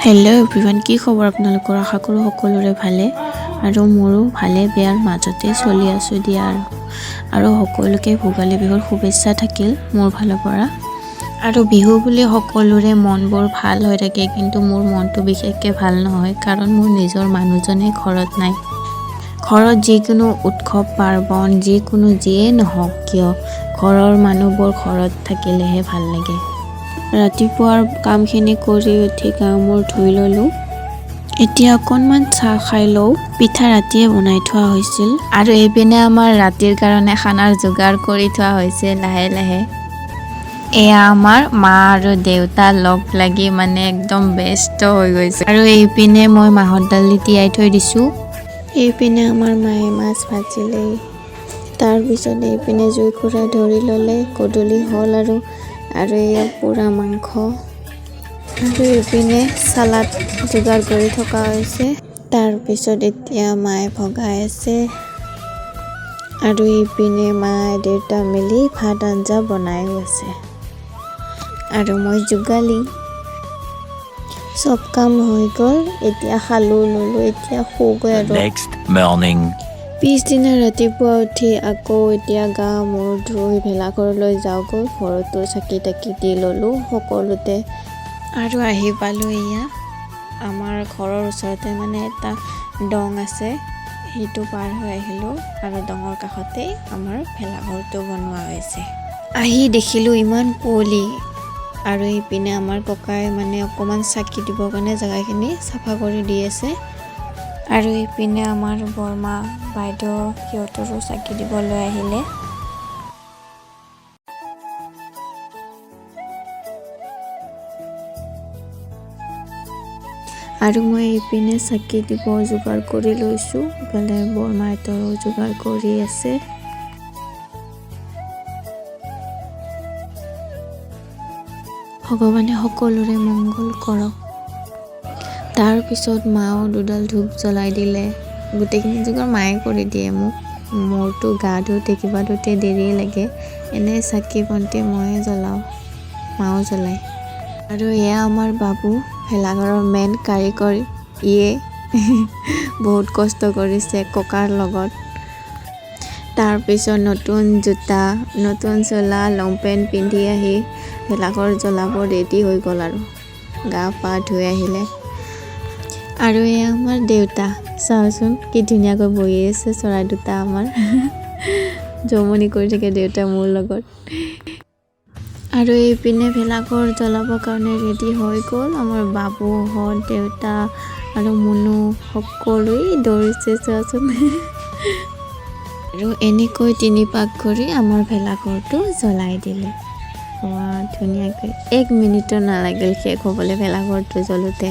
Hello' everyone, কি খবৰ আপোনালোকৰ? আশা কৰোঁ সকলোৰে ভালে আৰু মোৰো ভালে বেয়াৰ মাজতে চলি আছোঁ দিয়া। আৰু সকলোকে ভোগালী বিহুৰ শুভেচ্ছা থাকিল মোৰ ফালৰ পৰা। আৰু বিহু বুলি সকলোৰে মনবোৰ ভাল হৈ থাকে, কিন্তু মোৰ মনটো বিশেষকৈ ভাল নহয়, কাৰণ মোৰ নিজৰ মানুহজনেই ঘৰত নাই। ঘৰত যিকোনো উৎসৱ পাৰ্বণ, যিকোনো যিয়ে নহওক কিয়, ঘৰৰ মানুহবোৰ ঘৰত থাকিলেহে ভাল লাগে। ৰাতিপুৱাৰ কামখিনি কৰি উঠি গা মূৰ ধুই ল'লোঁ। এতিয়া অকণমান চাহ খাই লওঁ। পিঠা ৰাতিয়ে বনাই থোৱা হৈছিল। আৰু এইপিনে আমাৰ ৰাতিৰ কাৰণে খানাৰ যোগাৰ কৰি থোৱা হৈছে লাহে লাহে। এয়া আমাৰ মা আৰু দেউতা লগ লাগি মানে একদম ব্যস্ত হৈ গৈছে। আৰু এইপিনে মই মাহৰ দালি তিয়াই থৈ দিছোঁ। এইপিনে আমাৰ মায়ে মাছ ভাজিলেই। তাৰপিছত এইপিনে জুইকুৰা ধৰি ল'লে। গধূলি হ'ল আৰু আৰু এয়া পোৰা মাংস। আৰু এইপিনে চালাড যোগাৰ কৰি থকা হৈছে। তাৰপিছত এতিয়া মায়ে ভগাই আছে। আৰু এইপিনে মায়ে দেউতা মিলি ভাত আঞ্জা বনাইও আছে। আৰু মই যোগালী। চব কাম হৈ গ'ল, এতিয়া খালোঁ ল'লোঁ, এতিয়া শুগৈ। The আৰু next morning. পিছদিনা ৰাতিপুৱা উঠি আকৌ এতিয়া গা মূৰ ধুই ভেলাঘৰলৈ যাওঁগৈ। ঘৰতো চাকি তাকি দি ল'লোঁ সকলোতে। আৰু আহি পালোঁ। এয়া আমাৰ ঘৰৰ ওচৰতে মানে এটা দং আছে, সেইটো পাৰ হৈ আহিলোঁ আৰু দঙৰ কাষতেই আমাৰ ভেলাঘৰটো বনোৱা হৈছে। আহি দেখিলোঁ ইমান কুঁৱলী। আৰু ইপিনে আমাৰ ককাই মানে অকণমান চাকি দিবৰ কাৰণে জেগাখিনি চাফা কৰি দি আছে। আৰু ইপিনে আমাৰ বৰমা বাইদেউ সিহঁতৰো চাকি দিবলৈ আহিলে। আৰু মই এইপিনে চাকি দিব যোগাৰ কৰি লৈছোঁ, ইফালে বৰমাহঁতৰো যোগাৰ কৰি আছে। ভগৱানে সকলোৰে মংগল কৰক। তাৰপিছত মাও দুডাল ধূপ জ্বলাই দিলে। গোটেইখিনি যোগাৰ মায়ে কৰি দিয়ে মোক। মোৰতো গা ধুওঁতে কিবা ধুওঁতে দেৰিয়ে লাগে। এনেই চাকি বন্তি ময়ে জ্বলাওঁ, মাও জ্বলায়। আৰু এয়া আমাৰ বাবু, ভেলাঘৰৰ মেইন কাৰিকৰ। ইয়ে বহুত কষ্ট কৰিছে ককাৰ লগত। তাৰপিছত নতুন জোতা, নতুন চোলা, লং পেণ্ট পিন্ধি আহি ভেলাঘৰ জ্বলাব ৰেডি হৈ গ'ল আৰু গা পা ধুই আহিলে। আৰু এয়া আমাৰ দেউতা, চাওচোন কি ধুনীয়াকৈ বহি আছে। চৰাই দুটা আমাৰ জমনি কৰি থাকে দেউতা মোৰ লগত। আৰু এইপিনে ভেলাঘৰ জ্বলাবৰ কাৰণে ৰেডি হৈ গ'ল আমাৰ বাবুহঁত, দেউতা আৰু মুনু সকলোৱেই দৌৰিছে চোৱাচোন। আৰু এনেকৈ তিনি পাক কৰি আমাৰ ভেলাঘৰটো জ্বলাই দিলে। ধুনীয়াকৈ এক মিনিটো নালাগিল শেষ হ'বলৈ ভেলাঘৰটো জ্বলোতে,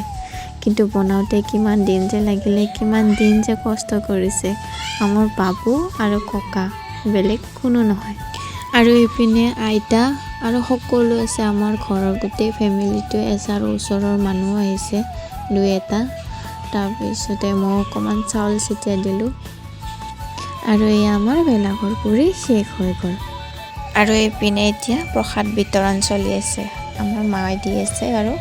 কিন্তু বনাওঁতে কিমান দিন যে লাগিলে, কিমান দিন যে কষ্ট কৰিছে আমাৰ বাবু আৰু ককা, বেলেগ কোনো নহয়। আৰু ইপিনে আইতা আৰু সকলো আছে, আমাৰ ঘৰৰ গোটেই ফেমিলিটোৱে আছে আৰু ওচৰৰ মানুহো আহিছে দুই এটা। তাৰপিছতে মই অকণমান চাউল ছটিয়াই দিলোঁ। আৰু এয়া আমাৰ ভেলাঘৰ পুৰি শেষ হৈ গ'ল। আৰু এইপিনে এতিয়া প্ৰসাদ বিতৰণ চলি আছে। আমাৰ মায়ে দি আছে আৰু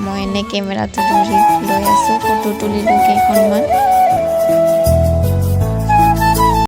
মই এনে কেমেৰাটো ধৰি লৈ আছোঁ, ফটো তুলিলোঁ কেইখনমান।